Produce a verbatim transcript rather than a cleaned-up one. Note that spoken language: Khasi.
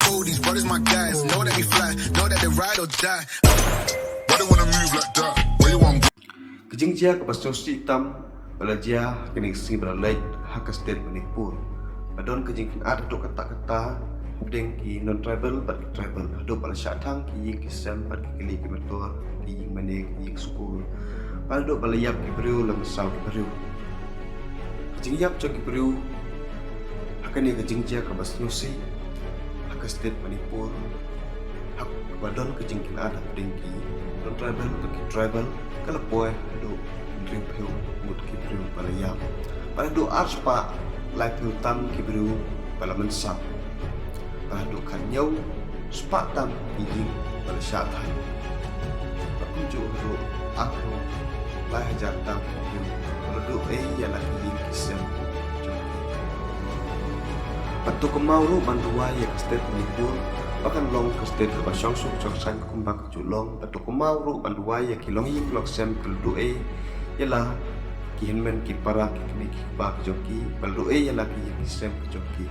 Oh, these brothers my guys. Know that we fly, know that they ride or die. Why they wanna move like that? Where you want? Ka jingjia kaba sngewsih tam ba la jia ha kane ka sngi ba la leit ha ka state Manipur, ba don ka jingkynad haduh katta katta hapdeng ki non-tribal bad ki tribal, haduh ba la shah thang ki ïing ki sem bad ki kali ki mator, ki ïing mane, ki ïing skul, bad haduh ba la ïap ki briew, la mynsaw ki briew. Ka jingïap jong ki briew ha kane ka jingjia kaba sngewsih ha ka state Manipur, ha kaba don ka jingkynad hapdeng ki non-tribal bad ki tribal, ka la poi haduh hynriewphew ngut ki briew ba la ïap, bad haduh arspah laiphew tam ki briew ba la mynsaw, bad haduh khathynñiew spah tam ki ïing ba la shah thang, bad kumjuh haduh arphew lai hajar tam ki briew ba la duh ei ïa la ki ïing ki sem jong ki. Bad to kynmaw ruh ban duwai ïa ka state Manipur ba kan long ka state kaba shong suk shong saiñ kumba ka ju long. Bad to kynmaw ruh ban duwai ïa ki longïing longsem ki la duh ei ïa la ki hynmen ki para, ki kmie ki kpa ki jong ki, ba la duh ei ïa la ki ïing ki sem ki jong ki.